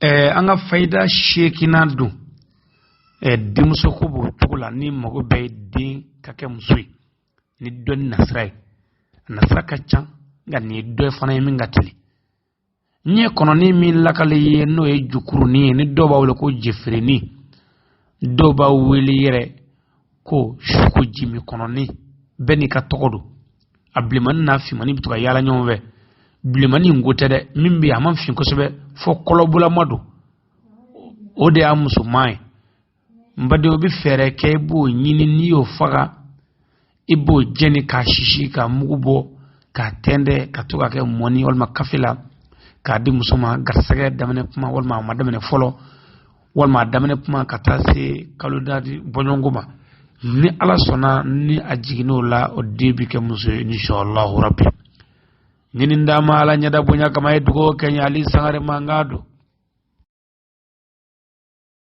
An ka fayida seekinan don, denmuso ko b'o cogo la. Ni mago bɛɛ ye den ka kɛ muso ye ni dɔnni nasira ye, a nasira ka ca, nka nin ye dɔ fana ye min ka teli. N ye kɔnɔni min lakale ye, n'o ye jukurunin ye, ni dɔw b'a wele ko jeferenin, dɔw b'a wele yɛrɛ ko sukojimi kɔnɔni, bɛɛ n'i ka tɔgɔ don. A bilenmani n'a finmani bɛ to ka yaala ɲɔgɔn fɛ. Bilenmani in ko tɛ dɛ, min bɛ yen a man fin kosɛbɛ fo kɔlɔbulama don, o de y'a musoman ye. N badenw, bɛ fɛɛrɛ kɛ, i b'o ɲini, n'i y'o faga, i b'o jɛni k'a sisi k'a mugu bɔ k'a tɛntɛn ka to k'a kɛ mɔni walima kafe la k'a di muso ma garisɛgɛ daminɛ kuma walima a ma daminɛ fɔlɔ walima a daminɛ kuma ka taa se kalo naani bɔɲɔgɔnko ma. Ni Ala sɔnna, ni a jiginn'o la, o den bɛ kɛ muso ye, inshallahu rabbi. Ɲini d'a ma Ala ɲɛda bonya kama. Ye dugawu kɛ n ye, Ali Sangare mankan don.